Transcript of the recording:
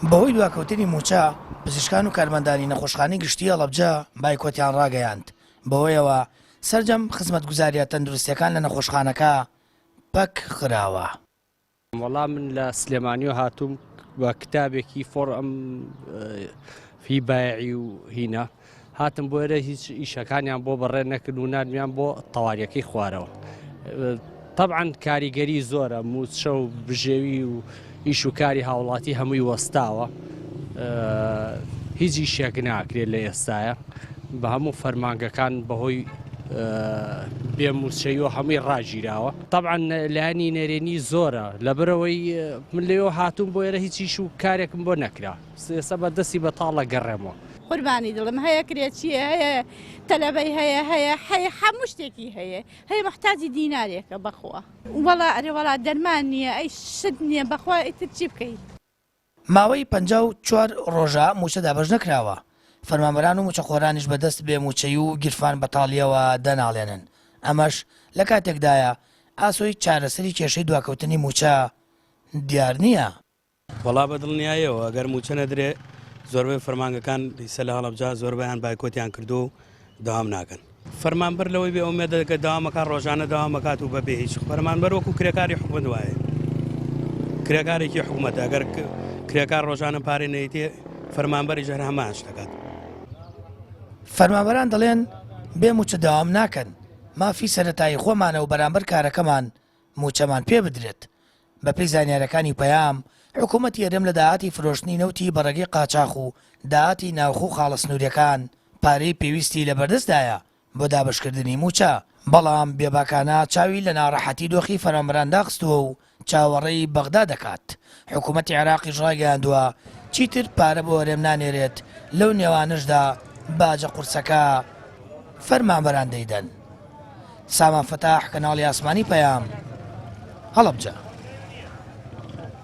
بەهۆی دواکەوتنی مووچە، پزیشکان و کارمەندانی نەخۆشخانەی گشتیی هەڵەبجە بایکۆتیان ڕاگەیاند، بەوەیەوە سەرجەم خزمەتگوزارییە تەندروستییەکان لە نەخۆشخانەکە پەک خراوە. وەڵا من لە سلێمانیەوە هاتووم بە کتابێکی فۆر ئەم هی بایعی و هینە هاتم بۆ ئێرە هیچ ئیشەکانیان بۆ بەڕێ نەکرد و نادمیان بۆ تەواریەکەی خوارەوە طبعا کاریگەری زۆرە موچە و بژێوی و ئیش و کاری هاوڵاتی هەمووی وەستاوە هیچ ئیشێک ناکرێت لە ئێستاە بە هەموو فەرمانگەکان بەهۆی بێ موچەیی و هەمووی ڕاگیراوە طبعا لایەنی نەرێنی زۆرە لەبەرەوەی من لەوێ هاتووم بۆ ئێرە هیچ ئیش و کارێکم بۆ نەکرا ئێستا بە دەستی بەتاڵە گەڕێمەوە. قوربانی دڵم هەیە کرێچیە هەیە تەلەبەی هەیە هەیە هەیە هەموو شتێکی هەیە هەیە محتاجی دینارێکە بەخوا. وەڵا ئەرێ وەڵا دەرمان نییە ئەی شت نییە بەخوا ئیتر چی بکەی. ماوەی 54 ڕۆژە مووچە دابەش نەکراوە، فەرمانبەران و مووچەخۆرانیش بەدەست بێ مووچەیی و گیرفان بەتاڵییەوە دەناڵێنن، ئەمەش لەکاتێکدایە ئاسۆی چارەسەری کێشەی دواکەوتنی مووچە دیار نییە. وەڵا بە دڵنیایەوە ئەگەر مووچە نەدرێ زۆربەی فەرمانگەکان ئیسە لە هەڵەبجە زۆربەیان بایکۆتیان کردووە و دەوام ناکەن. فەرمانبەر لەوەی بێ ئومێدە کە دەوامەکات ڕۆژانە دەوام ئەکات و بەبێ هیچ فەرمانبەر وەکو کرێکاری حکومەت وایە کرێکارێکی حکومەتە ئەگەر کرێکار ڕۆژانە پارەی نەیتێ فەرمانبەریش هەر هەمان شت دەکات. فەرمانبەران دەڵێن بێ مووچە دەوام ناکەن، مافی سەرەتایی خۆمانە و بەرامبەر کارەکەمان مووچەمان پێ بدرێت. بەپێی زانیارەکانی پەیام، حکوومەتی هەرێم لە داهاتی فرۆشتنی نەوتی بە ڕێگەی قاچاخ و داهاتی ناوخۆ و خاڵە سنوورییەکان پارەی پێویستی لەبەردەستدایە بۆ دابەشکردنی مووچە، بەڵام بێباکانە چاوی لە ناڕەحەتی دۆخی فەرمانبەران داخستووە و چاوەڕێی بەغدا دەکات. حکوومەتی عێراقیش ڕایگەیاندووە، چیتر پارە بۆ هەرێم نانێرێت، لەو نێوانەشدا باجە قورسەکە فەرمانبەران دەیدەن. سامان فەتاح، کەناڵی ئاسمانی پەیام، هەڵەبجە.